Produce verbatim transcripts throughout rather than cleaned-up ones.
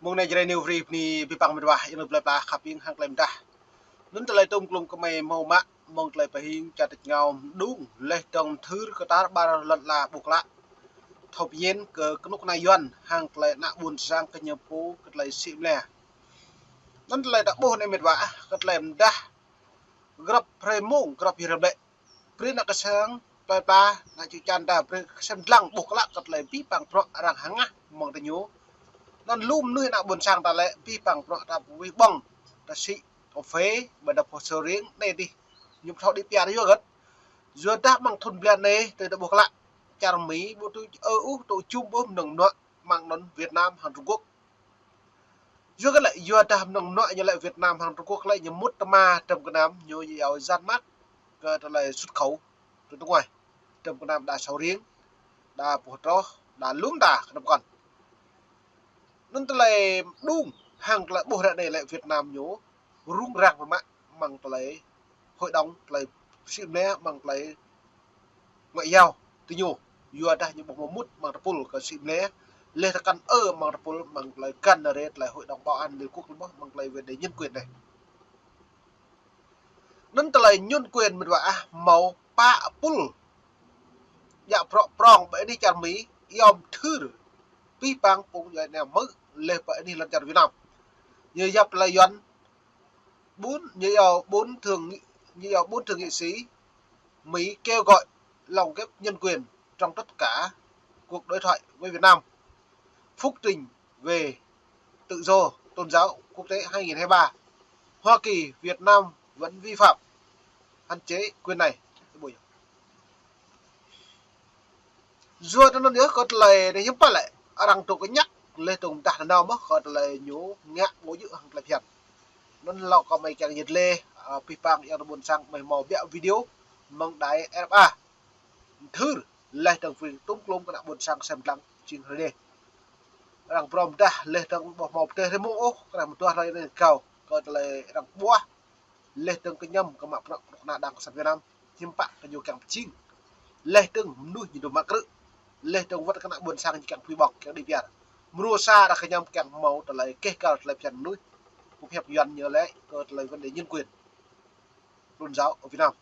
Mơ̆ng anai Jrai News Free bơni abih bang met wa, ih nao plơi pla khăp ƀing hăng tơlơi mơdah. Anŭn tơlơi tơm klum kơmơi hmâo mă, mơ̆ng tơlơi pơhing čar tač rơngiao mơđung, laih dơ̆ng mơthưr kơ tar ƀar lŏn ala ƀuh klă. Thâo pơñen kơ kơnuk kơna Yuan, hăng tơlơi ană ƀôn sang kơ ñu pô, kơ tơlơi sĭ mlĕ. Anŭn tơlơi ta ƀuh anai met wa, kơ tơlơi mơdah, grăp hrơi mông, grăp hơrăm lĕ. Brơi ană kơ sang, plơi pla, ană čư̆ čan ta, brơi kơsem dlăng ƀuh klă kơ tơlơi abih bang bruă arăng hơngah mơ̆ng tơ ñu. Anŭn lu mơnuih ană ƀôn sang ta lĕ, abih bang bruă ta pơwih ƀơ̆ng, ta sĭ, kơphê, ƀơi ta pô sơring, anai dih. Ñu pơthâo đĭ pia yua hơget. Yua dah mơ̆ng thun blan anai, tơdah ta ƀuh klă. Čar Mi, ƀu tŭ ư ôh, tŭ čum ƀuh mơnơ̆ng mơnuă, mơ̆ng anŭn Việt Nam hăng Trung Quốc. Yua hơget lĕ, yua dah mơnơ̆ng mơnuă ñu lĕ Việt Nam hăng Trung Quốc lĕ ñu mŭt tơma tơm kơnam ñu yua Giãn mơak kơ tơlơi xuất khẩu tơ tơnguai. Tơm kơnam đa sâo riêng, đa pơh troh, đa lŭm đa kơnam kŏn. Anŭn tơlơi mơđung hăng tơlơi ƀuh ră anai lĕ Việt Nam ñu rŭng răng mơ̆ mă mơ̆ng tơlơi hội đồng, tơlơi sĭ mlĕ mơ̆ng tơlơi ngoại giao tơ ñu. Yua dah ñu ƀuh mơmŭt mơ̆ng tơpul kơ sĭ mlĕ, laih tơkăn ơ mơ̆ng tơpul mơ̆ng tơlơi găn rê tơlơi Hội đồng Bảo an Liên Quốc mơ̆ mơ̆ng tơlơi vấn đề nhân quyền anai. Anŭn tơlơi nhân quyền met wa ah hmâo pă pul djă prŏ prong ƀơi anih čar Mi, yom thưr abih bang phung djuai ania mơ̆ laih ƀơi anih lŏn čar Việt Nam. Ñu yap tơlơi Yuan bốn, ñu yap bốn thượng nghị, ñu yap bốn thượng nghị sĩ Mỹ kêu gọi lồng ghép nhân quyền trong tất cả cuộc đối thoại với Việt Nam. Phúc trình về tự do tôn giáo quốc tế hai nghìn hai mươi ba. Hoa Kỳ, Việt Nam vẫn vi phạm hạn chế quyền này. Yua anŭn yơh kơ tơlơi anai hiư̆m pă lĕ, arăng tŭ kơñăk, laih tơ̆ng dah nanao mơ̆ kơ tơlơi ñu ngă ƀu djơ̆ hăng tơlơi phiăn. Anŭn hlâo kơ mơi kiăng yơh lĕ, ơ, abih bang yang ƀôn sang mơi hmâo ƀiă video mơ̆ng đài R F A. Thưr, laih tơ̆ng pơring tơm klum kơ ană ƀôn sang sem dlăng jing hrơi anai. Arăng pơrăm dah, laih tơ̆ng ƀuh hmâo pơtê hrơi mông ôh, kơ arăng mơtuah hrơi anai kâo, kơ tơlơi arăng ƀuah, laih tơ̆ng kơñăm kơ mă bruă kơnuk kơna Đảng Cộng sản Việt Nam, hiư̆m pă kơ ñu kiăng pơjing. Laih tơ̆ng mơnuih ñu dŏ mă krư̆. Laih tơ̆ng wơ̆t kơ ană ƀôn sang ñu kiăng pui ƀong, kiăng đĭ piar. Mrô sa arăng kơñăm kiăng hmâo tơlơi keh kăl tơlơi phiăn mơnuih. Kơ phiăn Yuan ñu lĕ kơ tơlơi vấn đề nhân quyền tôn giáo ở Việt Nam.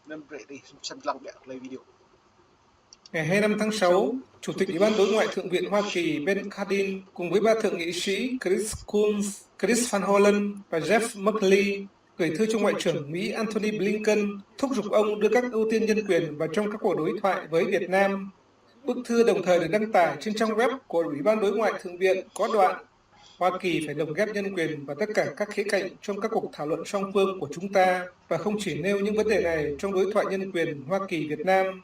Anŭn brơi dih sem dlăng ƀiă tơlơi video. Ngày hai mươi lăm tháng sáu, Chủ tịch Ủy ban Đối ngoại Thượng viện Hoa Kỳ Ben Cardin cùng với ba thượng nghị sĩ Chris Coons, Chris Van Hollen và Jeff Merkley gửi thư cho Ngoại trưởng Mỹ Antony Blinken thúc giục ông đưa các ưu tiên nhân quyền vào trong các cuộc đối thoại với Việt Nam. Bức thư đồng thời được đăng tải trên trang web của Ủy ban Đối ngoại Thượng viện có đoạn: Hoa Kỳ phải lồng ghép nhân quyền vào tất cả các khía cạnh trong các cuộc thảo luận song phương của chúng ta và không chỉ nêu những vấn đề này trong đối thoại nhân quyền Hoa Kỳ-Việt Nam.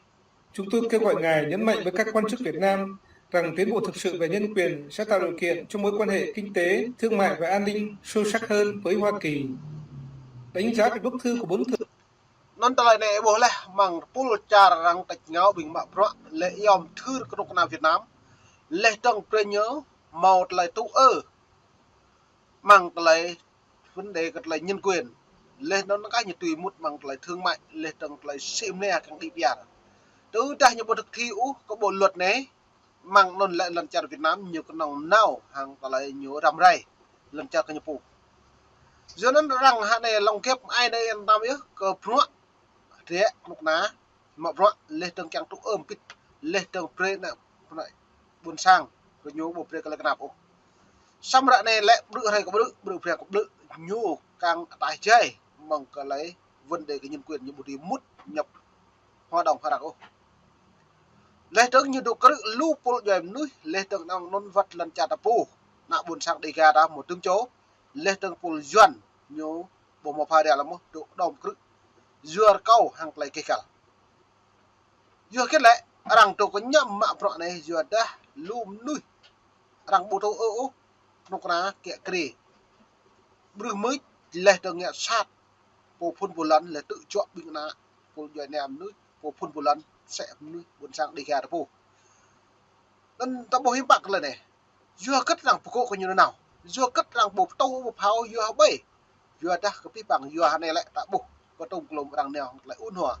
Chúng tôi kêu gọi ngài nhấn mạnh với các quan chức Việt Nam rằng tiến bộ thực sự về nhân quyền sẽ tạo điều kiện cho mối quan hệ kinh tế, thương mại và an ninh sâu sắc hơn với Hoa Kỳ. Đánh giá về bức thư của bốn thượng Anŭn tơlơi anai ƀuh laih mơ̆ng tơpul čar arăng tač rơngiao ƀing mă bruă laih yom thưr kơnuk kơna Việt Nam. Laih tơ̆ng brơi ñu hmâo tơlơi tŭ ư mơ̆ng tơlơi vấn đề kơ tơlơi nhân quyền. Laih anŭn kah ñu tui mŭt mơ̆ng tơlơi thương mại, laih tơ̆ng tơlơi sĭ mlĕ kiăng đĭ piar. Tơdah ñu ƀu thực thi ôh kơ bộ luật anai, mơ̆ng anŭn lĕ lŏn čar Việt Nam ñu kơnơ̆ng nao hăng tơlơi ñu răm rai lŏn čar kơ ñu pô. Yua anŭn arăng hă anai lŏng kĕp ai anai yên tâm yơh kơ bruă drĕ kơnuk kơna mă bruă laih tơ̆ng kiăng tŭ ư pit, laih tơ̆ng brơi ană ƀôn sang kơ ñu ƀu brơi kơ lĕ kơnap ôh. Samơ̆ ră anai lĕ ƀrư̆ hrơi kơ ƀrư̆, ƀrư̆ hrơi kơ ƀrư̆ ñu kiăng ataih jai mơ̆ng tơlơi vấn đề kơ nhân quyền ñu ƀu dưi mŭt nhập Hội đồng Hòa Đảng ôh. Laih tơ̆ng ñu dŏ krư̆ lu pul djuai mơnuih, laih tơ̆ng anŭn wơ̆t lŏn čar ta pô, ană ƀôn sang Đêga ta hmâo tơm čô, laih tơ̆ng pul Yuan ñu ƀu hmâo pha ria lăm ôh, dŏ đom krư̆. Yua rơkâo hăng tơlơi keh kăl. Yua hơget lĕ, arăng dŏ kơñăm mă bruă anai, yua dah lu mơnuih arăng ƀu tŭ ư ôh, kơnuk kơna kiă kriê. Brưh mưč, laih tơ̆ng ngă sat pô phŭn pô lăn, laih tŭ čuă ƀing ană pô djuai ania mơnuih, pô phŭn pô lăn, sĕ mơnuih ƀôn sang Đêga ta pô. Anŭn ta ƀuh hiư̆m pă tơlơi anai. Yua hơget arăng pơgŏ kơ ñu nanao. Yua hơget arăng ƀu pơtô ƀu phao yua hơbơi. Yua dah kơ abih bang yua hă anai lĕ ta ƀuh kơ tơ̆ng klum arăng nao hăng tơlơi ŭn hua.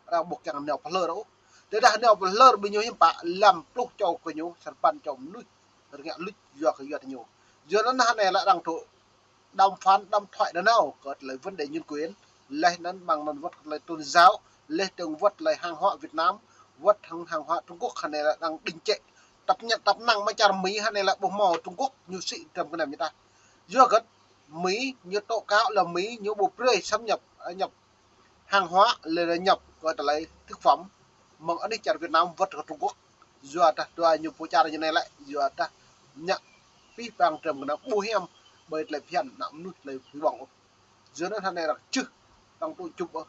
Arăng ƀu kiăng nao pơhlơr ôh. Tơdah nao pơhlơr ƀing ñu hiư̆m pă lăm pluh čô kơ ñu, sapăn čô mơnuih rơngiă luč yua kơ yua tơ ñu. Yua anŭn hơnai lĕ arăng tŭ đàm phán, đàm thoại nanao kơ tơlơi vấn đề nhân quyền, laih anŭn mơ̆ng anŭn wơ̆t tơlơi tôn giáo, laih dơ̆ng wơ̆t tơlơi hàng hóa Việt Nam, wơ̆t hăng hàng hóa Trung Quốc hơnai lĕ arăng đình trệ. Tăp ñăt tăp năng mơ̆ng čar Mi hơnai lĕ ƀu hmâo Trung Quốc ñu sĭ dram gơnam ñu tah. Yua hơget? Mi ñu tố cáo là Mi ñu ƀu brơi xâm nhập, ơ, nhập hàng hóa, lĕ là nhập kơ tơlơi thực phẩm mơ̆ng anih čar Việt Nam wơ̆t kơ Trung Quốc. Yua dah dua ñu pô čar ñu anai lĕ, yua dah ñu pih pang dram gơnam ƀu hiam ƀơi tơlơi phiăn ană mơnuih tơlơi pơhiăp ôh. Yua anŭn hơnai arăng čih, arăng tŭ čum ôh.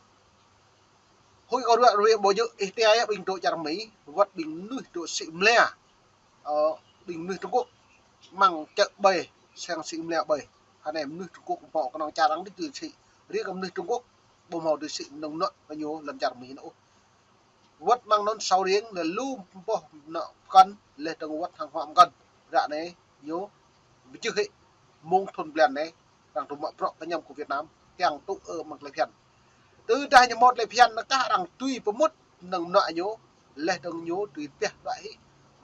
Hơi kơ ruă ruai ƀu djơ̆ ih tiai ƀing dŏ čar Mi, wơ̆t ƀing mơnuih dŏ sĭ mlia, ơ, ƀing mơnuih Trung Quốc, mơ̆ng čơ̆ ƀơi, sang sĭ mlia ƀơi. Hơnai mơnuih Trung Quốc ƀu hmâo kơnơ̆ng čar arăng đĭ tui sĭ. Riêng kơ mơnuih Trung Quốc ƀu hmâo tui sĭ nơ̆ng nŏ kơ ñu lŏn čar Mi anŭn ôh. Wơ̆t mơ̆ng anŭn sâo riêng lĕ lu boh nŏ pơkŏn, laih dơ̆ng wơ̆t hàng hóa pơkŏn. Ră anai ñu pơjưh hĭ mơ̆ng thun blan anai, arăng tŭ mă bruă kơñăm kơ Việt Nam, kiăng tŭ ư mơ̆ng tơlơi phiăn. Tơdah ñu hmâo tơlơi phiăn anŭn kah arăng tui pơmŭt nơ̆ng nŏ ñu, laih dơ̆ng ñu tui pioh đuaĭ hĭ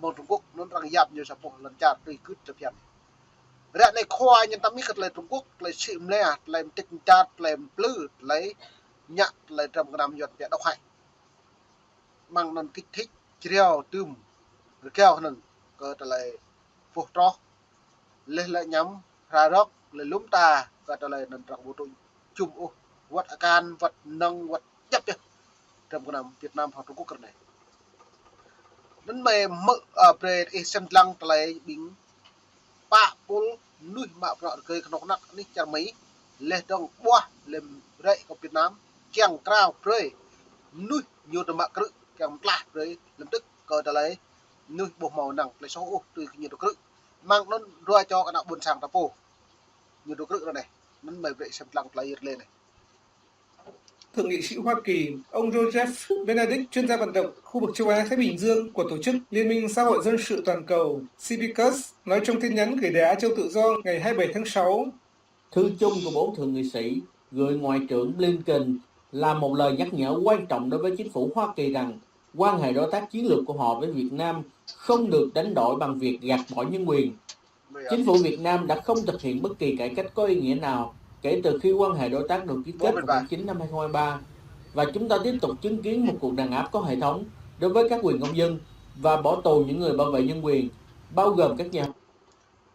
mơ̆ng Trung Quốc, anŭn arăng yap ñu sa boh lŏn čar tui gưt tơlơi phiăn. Ră anai khua ñu tăm hĭ kơ tơlơi Trung Quốc, tơlơi sĭ mlia, tơlơi mơdrĕč mơdat, tơlơi mplư, tơlơi ngă tơlơi dram gơnam Yuan pioh độc hại. Mơ̆ng anŭn kích thích, jrao, tơm, rơgao hơnơ̆ng kơ tơlơi pơtrŏh, laih lĕ ñăm, hra rơ̆k, laih lŏm ta kơ tơlơi anŭn arăng ƀu tŭ čum ôh, wơ̆t akan, wơ̆t nơ̆ng, wơ̆t djăp yơh. Dram gơnam Việt Nam hăng Trung Quốc ră anai. Anŭn mơ̆ mơ̆, ơ, brơi ih sem lăng tơlơi ƀing pă pul mơnuih mă bruă rơgơi kơnuk kơna anih čar Mi, laih dơ̆ng ƀuah lĕ rai kơ Việt Nam, kiăng krao brơi mơnuih ñu tŭ mă krư̆, kiăng mơtlaih brơi lăm tŭk kơ tơlơi mơnuih ƀu hmâo năng tơlơi soh ôh tui kơ ñu tŭ krư̆. Mơ̆ng anŭn dua čô kơna ƀôn sang ta pô ñu tŭ krư̆ ră anai. Anŭn mơ̆ brơi sem lăng tơlơi yơr lĕ anai. Thượng nghị sĩ Hoa Kỳ, ông Joseph Benedict, chuyên gia vận động khu vực châu Á Thái Bình Dương của Tổ chức Liên minh Xã hội Dân sự Toàn cầu, CBCUS, nói trong tin nhắn gửi Đài Á Châu Tự Do ngày hai mươi bảy tháng sáu. Thư chung của bốn thượng nghị sĩ gửi Ngoại trưởng Blinken là một lời nhắc nhở quan trọng đối với chính phủ Hoa Kỳ rằng quan hệ đối tác chiến lược của họ với Việt Nam không được đánh đổi bằng việc gạt bỏ nhân quyền. Chính phủ Việt Nam đã không thực hiện bất kỳ cải cách có ý nghĩa nào kể từ khi quan hệ đối tác được ký kết vào tháng chín năm hai không hai ba, và chúng ta tiếp tục chứng kiến một cuộc đàn áp có hệ thống đối với các quyền công dân và bỏ tù những người bảo vệ nhân quyền, bao gồm các nhà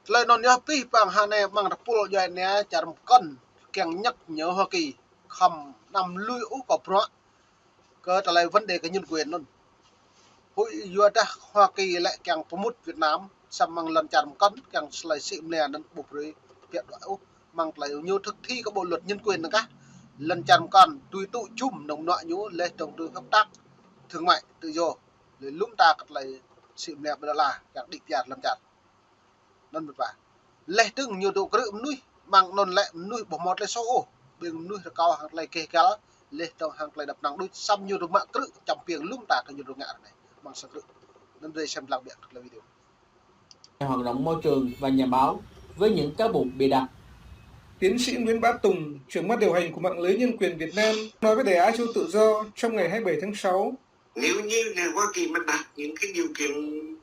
Tơlơi anŭn yơh pih pang hơnai mơ̆ng tơpul djuai ania čar pơkŏn kiăng nhắc nhở Hoa Kỳ khŏm anăm lui ôh kơ bruă kơ tơlơi vấn đề kơ nhân quyền anŭn. Hơi yua dah Hoa Kỳ lĕ kiăng pơmŭt Việt Nam, samơ̆ mơ̆ng lŏn čar pơkŏn kiăng tơlơi sĭ mlia anŭn ƀu brơi pioh đuaĭ ôh, mơ̆ng tơlơi ñu thực thi kơ bộ luật nhân quyền anŭn kah. Lŏn čar pơkŏn tui tŭ čum nơ̆ng nŏ ñu laih dơ̆ng tui hợp tác thương mại tự do, laih lŏm ta kơ tơlơi sĭ mlia ƀơi đôla kiăng đĭ pioh lŏn čar. Anŭn mơ̆ pă. Laih dơ̆ng ñu tŭ krư̆ mơnuih, mơ̆ng anŭn lĕ mơnuih ƀu hmâo tơlơi soh ôh, ƀing mơnuih rơkâo hăng tơlơi keh găl, laih dơ̆ng hăng tơlơi đăp năng đôč, samơ̆ ñu tŭ mă krư̆ čăm piêng lŏm ta kơ ñu tŭ ngă ră anai, mơ̆ng sang krư̆. Anŭn brơi sem lăng biă kơ tơlơi video. Hoạt động môi trường và nhà báo với những cáo buộc bịa đặt. Tiến sĩ Nguyễn Bá Tùng, trưởng ban điều hành của mạng lưới nhân quyền Việt Nam, nói với Đài Á Châu Tự Do trong ngày hai mươi bảy tháng sáu. Nếu như là Hoa Kỳ mà đặt những cái điều kiện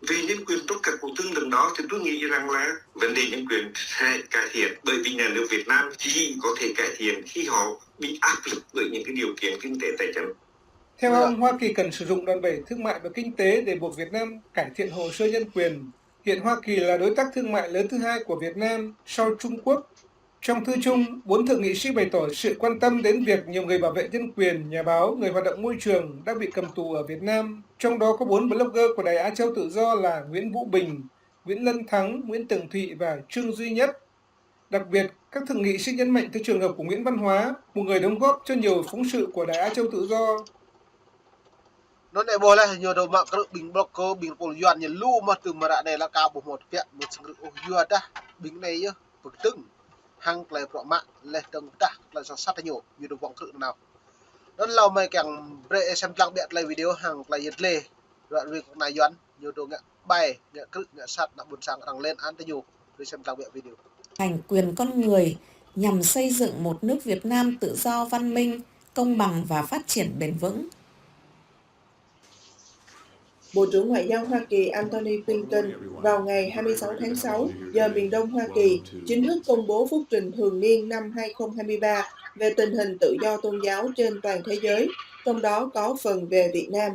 về nhân quyền trong các cuộc thương lượng đó thì tôi nghĩ rằng là vấn đề nhân quyền sẽ cải thiện, bởi vì nhà nước Việt Nam chỉ có thể cải thiện khi họ bị áp lực bởi những cái điều kiện kinh tế tài chính. Theo ông, Hoa Kỳ cần sử dụng đòn bẩy thương mại và kinh tế để buộc Việt Nam cải thiện hồ sơ nhân quyền. Hiện Hoa Kỳ là đối tác thương mại lớn thứ hai của Việt Nam sau Trung Quốc. Trong thư chung, bốn thượng nghị sĩ bày tỏ sự quan tâm đến việc nhiều người bảo vệ nhân quyền, nhà báo, người hoạt động môi trường đang bị cầm tù ở Việt Nam, trong đó có bốn blogger của Đài Á Châu Tự Do là Nguyễn Vũ Bình, Nguyễn Lân Thắng, Nguyễn Tường Thụy và Trương Duy Nhất. Đặc biệt, các thượng nghị sĩ nhấn mạnh tới trường hợp của Nguyễn Văn Hóa, một người đóng góp cho nhiều phóng sự của Đài Á Châu Tự Do. Anŭn ih ƀuh laih ñu tŭ mă krư̆ ƀing blogger, ƀing tơpul Yuan ñu lu mơ̆ tơm ră anai lĕ ka ƀu hmâo tơbiă mơ̆ng sang krư̆ ôh, yua dah ƀing anai yơh pơkơdơ̆ng hăng tơlơi bruă mă laih dơ̆ng dah tơlơi soh sat ñu, ñu tŭ wơ̆ng krư̆ nanao. Anŭn hlâo mơ̆ kiăng brơi sem lăng biă tơlơi video hăng tơlơi yet lĕ, ră ruai kơ kơna Yuan, ñu tŭ ngă ƀai, ngă krư̆, ngă sat, ană ƀôn sang arăng lên án tơ ñu, brơi sem lăng biă video. Thành quyền con người nhằm xây dựng một nước Việt Nam tự do, văn minh, công bằng và phát triển bền vững. Bộ trưởng Ngoại giao Hoa Kỳ Antony Blinken vào ngày hai mươi sáu tháng sáu giờ miền Đông Hoa Kỳ chính thức công bố phúc trình thường niên năm hai không hai ba về tình hình tự do tôn giáo trên toàn thế giới, trong đó có phần về Việt Nam.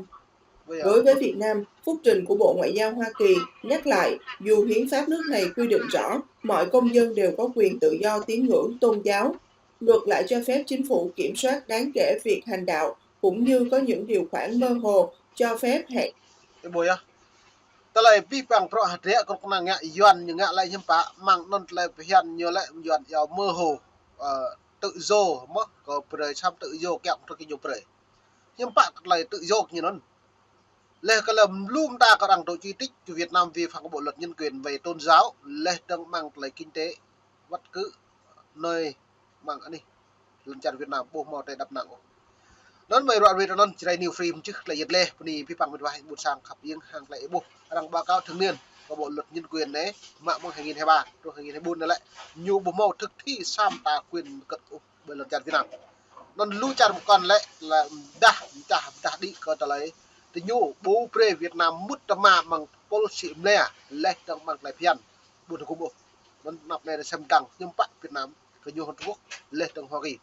Đối với Việt Nam, phúc trình của Bộ Ngoại giao Hoa Kỳ nhắc lại, dù hiến pháp nước này quy định rõ mọi công dân đều có quyền tự do tín ngưỡng, tôn giáo, luật lại cho phép chính phủ kiểm soát đáng kể việc hành đạo, cũng như có những điều khoản mơ hồ cho phép hẹn Ih ƀuh yơh. Tơlơi pih păng prŏ hơdră kơ kơnang ngă Yuan ñu ngă lĕ hiư̆m pă, mơ̆ng anŭn tơlơi phiăn ñu lĕ Yuan yua mơ hồ, ơ, tự do mơ̆, kơ brơi săm tự do kiăng truh kơ ñu brơi. Hiư̆m pă tơlơi tự do ñu anŭn. Leh kơ lăm lum đa kơ arăng dŏ chỉ trích kơ Việt Nam vi phạm kơ bộ luật nhân quyền về tôn giáo, leh dơ̆ng mơ̆ng tơlơi kinh tế, wăt kơ nơi mơ̆ng anih lŏn čar Việt Nam ƀu hmâo tơlơi đăp năng ôh. Anŭn mơ̆ ruă ruai anŭn Jrai New Frame čih tơlơi yet leh, bơni pih păng mĕt wa ƀôn sang khăp iêng hăng tơlơi ih ƀuh. Arăng báo cáo thường niên kơ bộ luật nhân quyền anai, mă mơ̆ng hai nghìn hai ba truh hai nghìn hai bốn anai lĕ, ñu ƀu hmâo thực thi săm ta quyền kơ ôh ƀơi lŏn čar Việt Nam. Anŭn lu čar pơkŏn lĕ, lĕ dah, dah, dah đĭ kơ tơlơi. Tơ ñu ƀu brơi Việt Nam mŭt tơma mơ̆ng pôl si mlea, leh dơ̆ng mơ̆ng tơlơi phiăn. Ƀu hơgŭm ôh. Anŭn anăp anai sem lăng hiư̆m pă Việt Nam kơ ñu Hàn Quốc, leh dơ̆ng Hoa Kỳ.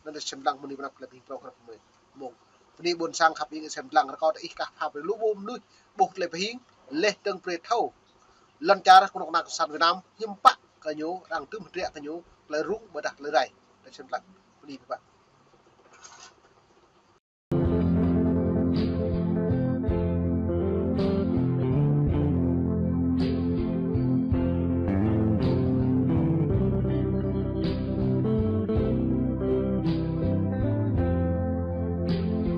Anŭn sem lăng bơni pơnăp tơlơi pih prŏng krăp mơ̆ mơ̆ng. Bơni ƀôn sang khăp iêng sem lăng rơkâo tơ ih kah pha brơi lu ƀu mơnuih ƀuh tơlơi pơhing, leh dơ̆ng brơi thâo lŏn čar kơnuk kơna kơsan Việt Nam hiư̆m pă kơ ñu, arăng tŭm hơdră kơ ñu tơlơi rŭng ƀôdah tơlơi rai. Tơlơi sem lăng. Bơni pih păng.